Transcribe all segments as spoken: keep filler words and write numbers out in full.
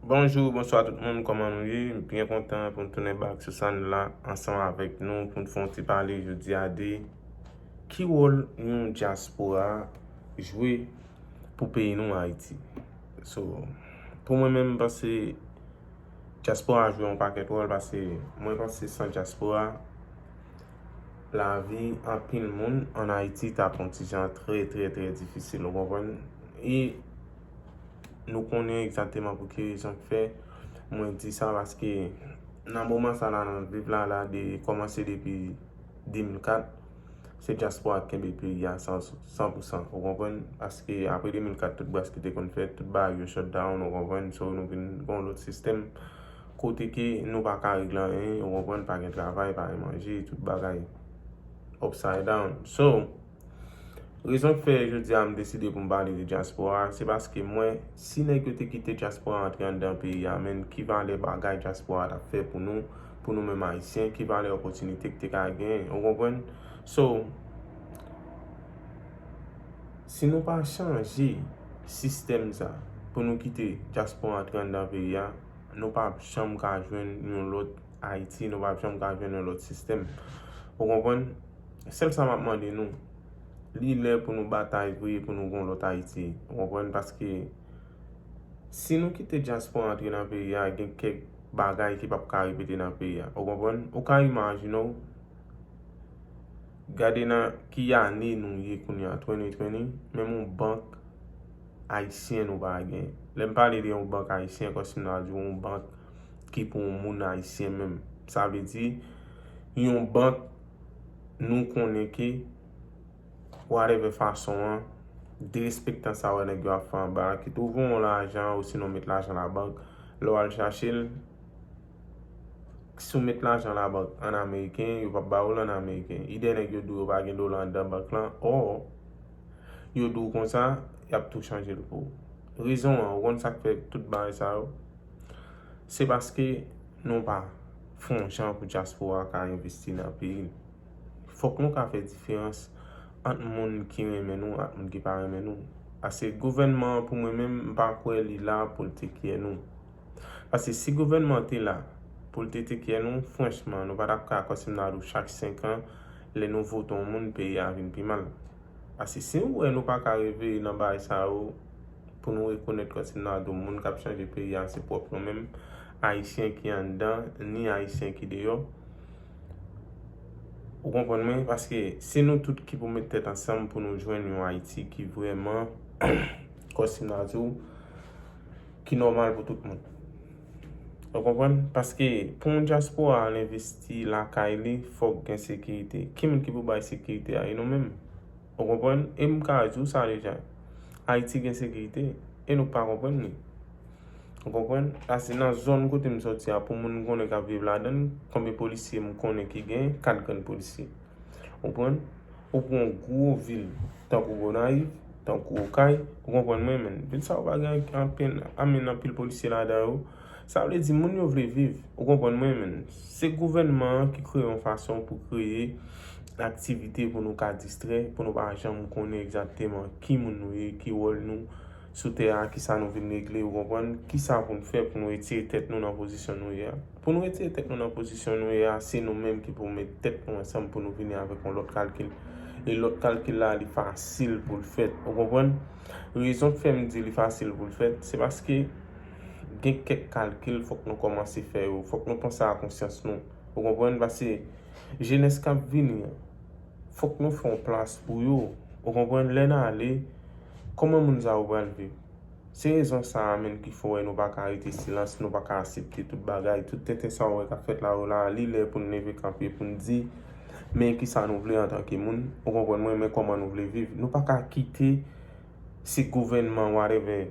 Bonjou, bonswa tout moun, kòman nou ye? M byen kontan pou m tounen back sou sèn la ansanm avèk nou pou n fè yon ti pale jodi a de ki wòl yon dyaspora jwe pou peyi nou Ayiti. So, pou mwen menm, m panse dyaspora jwe yon pakèt wòl, paske mwen panse san dyaspora, lavi anpil moun ann Ayiti t ap yon ti jan trè, trè, trè difisil, ou konprann? E nou konnen egzakteman pou ki rezon k fè mwen di sa, paske nan moman sa la n ap viv la, la, de, kòmanse depi de mil kat, se dyaspora k kenbe peyi a san, san pou san, ou konprann? Paske apre de mil kat, tout bras ki te konn fèt, tout bagay yo shut down, ou konprann? So, nou vin gen yon lòt sistèm kote ke nou pa ka regle anyen, ou konprann? Pa gen travay, pa gen manje, tout bagay upside down. So, rezon k fè jodi a m deside pou m pale de dyaspora, se paske mwen, si nèg yo te kite dyaspora antre anndan peyi a, menn, ki valè bagay dyaspora t ap fè pou nou, pou nou menm Ayisyen, ki valè opòtinite k te ka genyen, ou konprann? So, si nou pa chanje sistèm sa, pou nou kite dyaspora antre anndan peyi a, nou p ap janm ka jwenn yon lòt Ayiti, nou p ap janm ka jwenn yon lòt sistèm. Ou konprann? Sèl sa m ap mande nou, li lè pou nou batay vre, pou nou gen yon lòt Ayiti. Ou konprann? Paske si nou kite dyaspora antre nan peyi a, gen kèk bagay ki p ap ka repete nan peyi a. Ou konprann? Ou ka imajine w, gade nan ki ane nou ye kounye a, twenty twenty, menm yon bank ayisyen nou pa gen. Lè m pale de yon bank ayisyen, kòm si m ta di w yon bank ki pou yon moun ayisyen menm. Sa vle di, yon bank nou konnen ke, whatever fason an, derespektan sa wè nèg yo ap fè anba a, ki twouve yon lajan, osinon met lajan labank, lè w al chache l, si w met lajan labank an ameriken, yo p ap ba w l an ameriken. Idè nèg yo di w yo pa gen dola anndan bank lan, or, yo di w konsa, y ap tou chanje l pou ou. Rezon an, ou konn sa k fè tout bagay sa yo? Se paske nou pa fè yon jan pou dyaspora ka envesti nan peyi l. Fòk nou ka fè diferans ant moun ki renmen nou ak moun ki pa renmen nou. Paske gouvènman an, pou mwen menm, m pa kwè li la pou l take care nou. Paske si gouvènman an te la pou l te take care nou, franchman, nou pa t ap ka kòm si m ta di w chak senk an, lè nou vote yon moun, peyi a vin pi mal. Paske si nou wè nou pa ka reveye nan bagay sa yo, pou nou rekonèt kòm si m ta di w moun k ap chanje peyi a, se pwòp nou menm, Ayisyen ki anndan, ni Ayisyen ki deyò. Ou konprann mwen? Paske se nou tout ki pou met tèt ansanm pou nou jwenn yon Ayiti ki vrèman, kòm si m ta di w, ki nòmal pou tout moun. Ou konprann? Paske pou yon dyaspora al envesti lakay li, fòk gen sekirite. Ki moun ki pou bay sekirite a? E nou menm. Ou konprann? E m ka di w sa deja. Ayiti gen sekirite. E nou pa konprann li. Ou konprann? Paske nan zòn kote m sòti a, pou moun m konnen k ap viv ladan l, konbyen polisye m konnen ki gen? Kat grenn polisye. Ou konprann? Ou pran yon gwo vil, tankou Gonayiv, tankou Okay, ou konprann mwen, menn. Vil sa yo pa gen anpil, I mean, anpil polisye ladan yo. Sa vle di, moun yo vle viv, ou konprann mwen, menn. Se gouvènman an ki kreye yon fason pou kreye aktivite pou nou ka distrè, pou nou pa janm konnen egzakteman ki moun nou ye, ki wòl nou sou tè a, ki sa nou vin regle, ou konprann, ki sa pou n fè pou nou retire tèt nou nan pozisyon nou ye a. Pou nou retire tèt nou nan pozisyon nou ye a, se nou menm ki pou met tèt nou ansanm pou nou vini avèk yon lòt kalkil. E lòt kalkil la, li fasil pou l fèt, ou konprann? Rezon k fè m di li fasil pou l fèt, se paske gen kèk kalkil fòk nou kòmanse fè yo, fòk nou panse a konsyans nou, ou konprann? Paske jenès k ap vini an, fòk nou fè yon plas pou yo, ou konprann? Lè n ale, kòman moun sa yo pral viv? Se rezon sa a menm ki fè w wè nou pa ka rete silans, nou pa ka aksepte tout bagay, tout tenten sa w wè k ap fèt la yo la, li lè pou n leve kanpe, pou n di, men kisa nou vle antanke moun, ou konprann mwen, men kòman nou vle viv. Nou pa ka kite se gouvènman, whatever,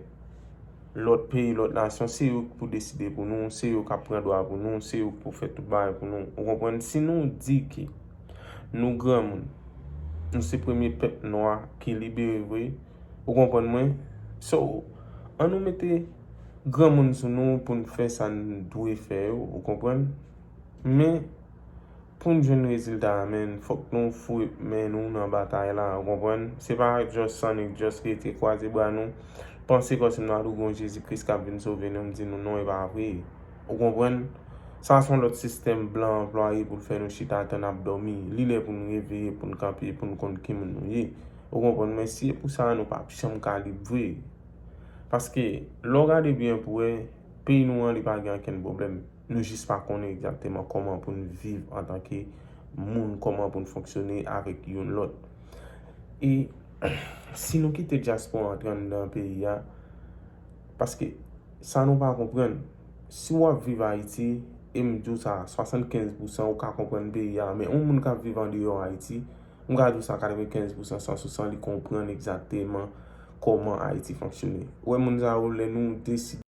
lòt peyi, lòt nasyon, se yo ki pou deside pou nou, se yo k ap pran dwa pou nou, se yo ki pou fè tout bagay pou nou, ou konprann? Si nou di ke nou granmoun, nou se premye pèp nwa ki libere vre, ou konprann mwen? So, ann nou mete granmoun sou nou pou n fè sa n dwe fè yo, ou konprann? Men, pou n jwenn rezilta a, menn, fòk nou foure men nou nan batay la, ou konprann? Se pa just annik just rete kwaze bra nou, panse kòm si m ta di w gen yon Jezi Kris k ap vin sove nou, m di nou non, e pa vre. Ou konprann? Sa se yon lòt sistèm blan anplwaye pou l fè nou chita tann ap dòmi. Li lè pou n reveye, pou n kanpe, pou n konn ki moun nou ye. Ou konprann? Men si e pou sa, nou p ap janm ka lib vre. Paske, lè w gade byen pou wè, peyi nou an, li pa gen okenn pwoblèm. Nou jis pa konnen egzakteman kòman pou n viv antanke moun, kòman pou n fonksyone avèk youn lòt. E si nou kite dyaspora antre anndan peyi a, paske sa nou pa konprann, si w ap viv Ayiti, e m di w sa, swasannkenz pousan ou ka konprann peyi a, men yon moun k ap viv andeyò Ayiti, m ka di w sa, katrevenkenz pousan, san sou san, li konprann egzakteman kòman Ayiti fonksyone. Ou wè, moun sa yo, lè nou deside